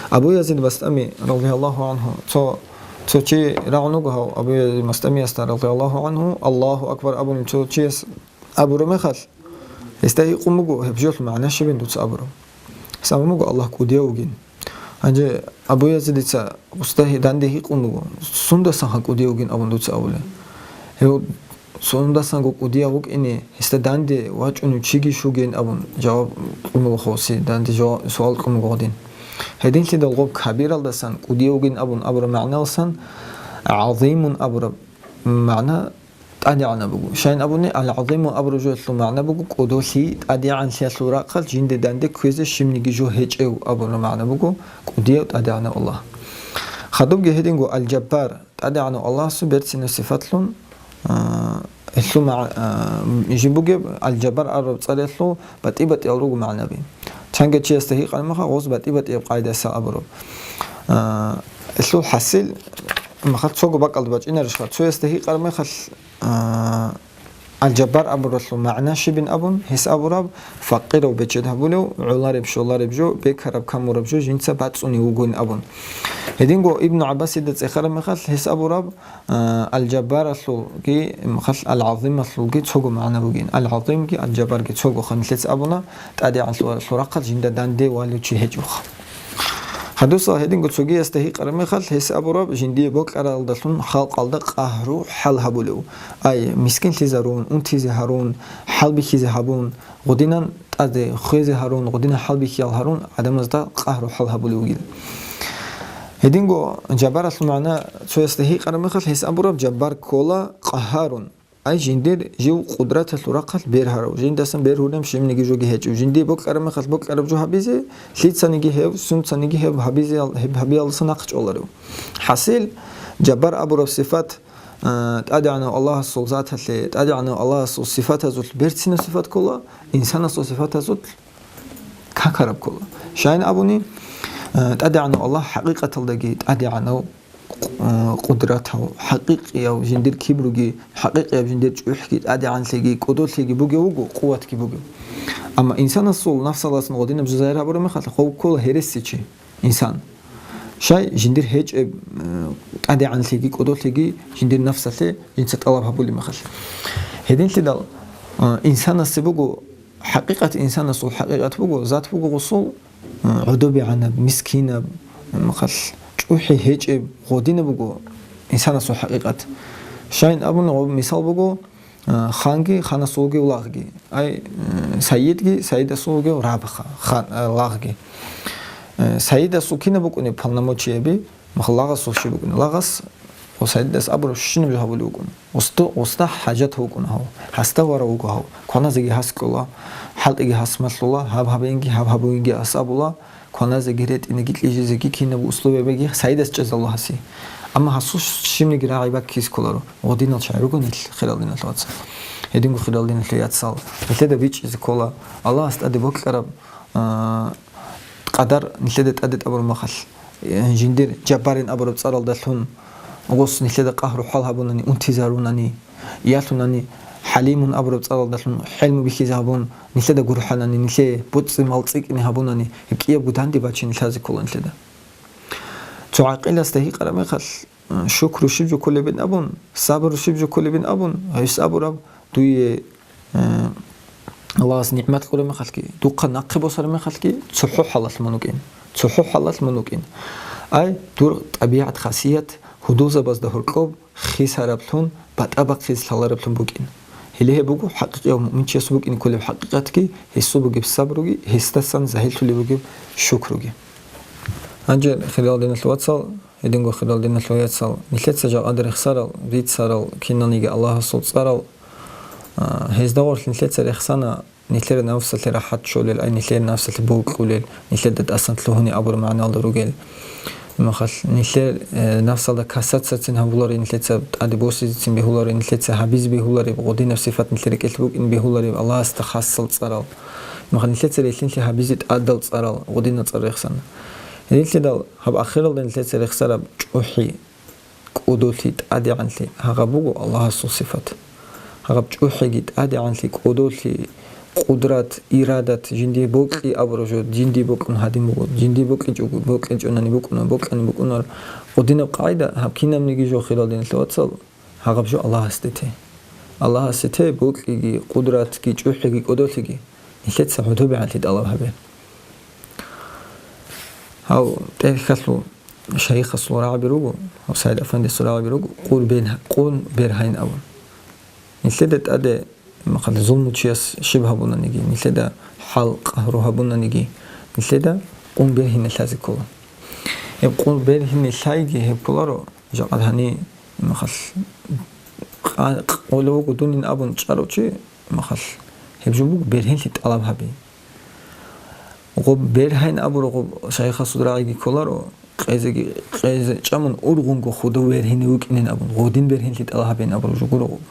Абу Язид Бастами, радияллагьу гӀангьу, цо, цо чи рагӀун вуго гьав Абу Язид Бастамиясда, радияллагьу гӀангьу, Аллагьу акбар абуни цо чияс абураб мехалъ, гьесда гьикъун буго, гьеб жоялъул магӀна щибин дуца абураб? Гьес абун буго, Аллагь кӀудияв вугин. Гьанже Абу Язидица гъосда гьи-, данде гьикъун буго, сундасан гьа кӀудияв вугин абун дуца абулеб? Гьев сундасанго кӀудияв вукӀине, гьесда данде вачӀунев чиги щугин абун жаваб кьун буго гъосе, данде жава-, суал кьун буго гъодин. Гьединлъидал гъоб кабиралдасан кӀудияв вугин абун абураб магӀналасан гӀазимун абураб магӀна тӀадегӀанаб буго. Щайин абуни, Аль-ГӀазиму абураб жоялъул магӀна буго кӀодолъи, тӀадегӀанлъиялъул рахъалъ жинде данде кквезе щибниги жо гьечӀев абураб магӀна буго кӀудияв тӀадегӀанав Аллагь. Хадубги гьединго Аль-Жаббар, тӀадегӀанав Аллагьасул берцинаб сифатлъун, а, гьелъул магӀ-, а, жиб бугеб Аль-Жаббар абураб цӀариялъул батӀи-батӀиял руго магӀнаби. Чанги чиясда гьикъан меха, гъоз батӀи-батӀияб къайдаса абураб. А, гьелъул хӀасил, махал цого бакӀалда бачӀинарищха? Цоясда гьикъар мехалъ, а, Аль-Жаббар абуралъул магӀна щибин абун, гьес абураб, факъирав бечед гьабулев, гӀолареб-щолареб жо, бекараб камураб жо жинца бацӀцӀунев вугин абун. Гьединго Ибн ГӀаббасида цӀехараб мехалъ гьес абураб, а, Аль-Жаббаралъулги, махал Аль-ГӀазималъулги цого магӀна бугин. Аль-ГӀазимги Аль-Жаббарги цого ханлъец абуна, тӀадегӀанлъуаралъул рахъалъ жинда данде валев чи гьечӀоха. Гьадусал гьединго цогиясда гьикъараб мехалъ, гьес абураб, жиндие бокьаралдалъун халкъалда къагьру хӀал гьабулев. Ай, мискинлъизарун, унтизе гьарун, хӀалбихьизе гьабун, гъудинан тӀаде хвезе гьарун, гъудинан хӀалбихьиял гьарун, гӀадамазда къагьру хӀал гьабулев вугил. Гьединго Жаббаралъул магӀна цоясда гьикъараб мехалъ, гьес абураб, Жаббар ккола къагьарун. Ай жиндир жив къудраталъул рахъалъ бергьарав, жиндасан бергьулеб щибниги жоги гьечӀев, жиндие бокьараб мехалъ бокьараб жо гьабизе, лъицаниги гьев, сунцаниги гьев гьабизе-, гьеб гьабиялдаса нахъ чӀоларев. ХӀасил, жаббар абураб сифат, а, ТӀадегӀанав Аллагьасул заталъе, ТӀадегӀанав Аллагьасул сифатазулъ берцинаб сифат ккола, инсанасул сифатазулъ какараб ккола. Щайин абуни, а, ТӀадегӀанав Аллагь хӀакъикъаталдаги ТӀадегӀанав, къу-, къудратав, хӀакъикъияв жиндир кибруги, хӀакъикъияб жиндир чӀухӀги, тӀадегӀанлъиги, кӀодолъиги бугев вуго, къуватги бугев. Амма инсанасул нафсаласан гъодинаб жо загьир гьабураб мехалъ, гъов ккола гьересичи инсан. Щай жиндир гьечӀеб, э, тӀадегӀанлъиги, кӀодолъиги жиндир нафсалъе жинца тӀалаб гьабулеб мехалъ. Гьединлъидал, э, инсанасе буго, хӀакъикъат, инсанасул хӀакъикъат буго, зат буго гъусул, гӀодобегӀанаб, мискинаб, махалъ чӀухӀи гьечӀеб, гъодинаб буго инсанасул хӀакъикъат. Щайин абуни, гъоб мисал буго, а, ханги, ханасул вугев лагъги, ай, м, сайидги, сайидасул вугев рабха, хан, а, лагъги. Э, сайидасул кинаб букӀунеб полномочияби? Махал лагъасул щиб букӀуна? Лагъас ва сайидас абураб щинаб жо гьабулев вукӀун. Усту-, уста хӀажат вукӀун гьав. Гьасда варав вуго гьав. Кваназеги гьас кӀола, хӀалтӀиги гьас малъула, гьаб гьабенги, гьаб гьабуинги ас абула, кваназеги, ретӀинеги, кьижизеги, кинаб условиябиги сайидас чӀезавула гьасе. Амма гьасул щибниги рагӀи баккизе кколаро. Гъодинал чагӀи руго нилъ, хирал диналъул вацал. Гьединго, хирал диналъул яцал, нилъеда бичӀчӀизе ккола Аллагьас тӀаде бокьараб, а, къадар нилъеда тӀаде тӀабураб махалъ, э, жиндир Жаббарин абураб цӀаралдалъун гъос нилъеда къагьру хӀал гьабунани, унтизарунани, ялъунани, ХӀалимун абураб цӀаралдалъун хӀелму бихьизе гьабун, нилъеда гурхӀанани, нилъее боцӀи-мал цӀикӀкӀине гьабунани, гьеб кӀиябго данде бачине лъазе ккола нилъеда. Цо гӀакъиласда гьикъараб мехалъ, шукру щиб жо кколебин абун, сабру щиб жо кколебин абун, гьес абураб, дуе, э, Аллагьас нигӀмат кьураб мехалъги, духъа нахъе босараб мехалъги, цохӀо хӀалалъ мун вукӀин. ЦохӀо хӀалалъ мун вукӀин. Ай, дур тӀабигӀат-хасият гьудулзабазда гьоркьоб хисараблъун, батӀа бахъизе лъалараблъун букӀин. Гьеле гьеб буго хӀакъикъияв муъминчиясул букӀине кколеб хӀакъикъатги, гьесул бугеб сабруги, гьесдасан загьирлъулеб бугеб шукруги. Гьанже, хирал диналъул вацал, гьединго, хирал диналъул яцал, нилъеца жакъа рехсарал, рицарал, киналниги Аллагьасул цӀарал, а, гьезда гъорлъ нилъеца рехсана, нилъер нафсалъе рахӀат щолел, ай нилъер нафсалъе бокьулел, нилъеда тӀасан лъугьуни абураб магӀналда ругел. Махалъ нилъер, э, нафсалда касацацин гьабулареб, нилъеца тӀаде босизецин бегьулареб, нилъеца гьабизе бегьулареб, гъодинаб сифат нилъер рекӀелъ букӀин бегьулареб Аллагьасда хасал цӀарал. Махалъ нилъеца релълъинлъи гьабизе тӀадал цӀарал, гъодинал цӀар рехсана. Гьелъидал гьаб ахиралда нилъеца рехсараб чӀухӀи, кӀодолъи, тӀадегӀанлъи, гьагъаб буго Аллагьасул сифат. Гьагъаб чӀухӀиги, тӀадегӀанлъи, кӀодолъи, къудрат, ирадат, жиндие бокьи абураб жо, жиндие бокьун гьадин буго, жиндие бокьичӀого, бокьичӀонани букӀуна, бокьани букӀунар. Гъодинаб къагӀида, гьаб кинабниги жо, хирал диналъул вацал, гьагъаб жо Аллагьасде те. Аллагьасде те бокьиги, къудратги, чӀухӀиги, кӀодолъиги. Нилъеца гӀодобегӀанлъи тӀалаб гьабе. Гьав тӀехьалъул шайихасул рагӀаби руго, гьав СагӀид Афандиясул рагӀаби руго, къун бен-, къун бергьайин абун. Нилъеда тӀаде, махалъ, зулмучияс щиб гьабунаниги, нилъеда хӀал-къагьру гьабунаниги, нилъеда къун бергьине лъазе ккола. Гьеб къун бергьине лъайги гьеб кколаро, жакъа гьани, махалъ, къа-, къ-, къулев вуго дунин абун чӀарав чи, махалъ, гьеб жо буго бергьенлъи тӀалаб гьаби. Гъоб бергьайин абураб гъоб шайихасул рагӀиги кколаро, къезеги, къезе чӀамун ургъунго худав бергьине вукӀинин абун, гъодин бергьенлъи тӀалаб гьабейин абураб жо гуро гъоб.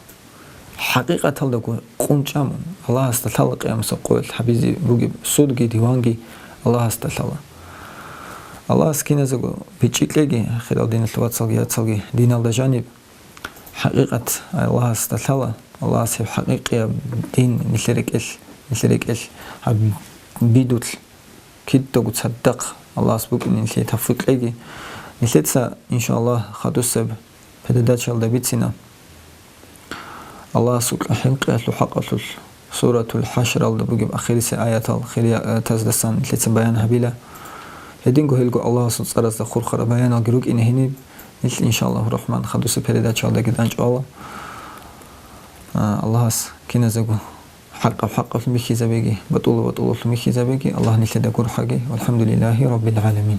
ХӀакъикъаталдаго къун чӀамун, Аллагьасда лъала къиямасеб къоялъ гьабизе бугеб судги диванги Аллагьасда лъала. Аллагьас киназего бичӀчӀи кьеги, хирал диналъул вацалги яцалги, диналда жаниб. ХӀакъикъат Аллагьасда лъала, Аллагьас гьеб хӀакъикъияб дин нилъер рекӀелъ, нилъер рекӀелъ гьаб бидулъ кидаго цадахъ Аллагьас букӀине нилъее тавфикъ кьеги. Нилъеца, иншааллагь, хадусеб передачаялда бицина Аллагьасукьа хӀинкъиялъул хӀакъалъулъ Суратул ХӀашралда бугеб ахирисеб аятал, хирияб аятаздасан нилъеца баян гьабила. Гьединго гьелго Аллагьасул цӀаразда хурхараб баяналги рукӀине гьениб, нилъ, иншааллагьу рахман, хадусеб передачаялдаги дандчӀвала. А, Аллагьас киназего хӀакъаб хӀакъалъун бихьизабеги, батӀулаб батӀулалъун бихьизабеги, Аллагь нилъеда гурхӀаги. Валхамдулиллагьи раббил гӀаламин.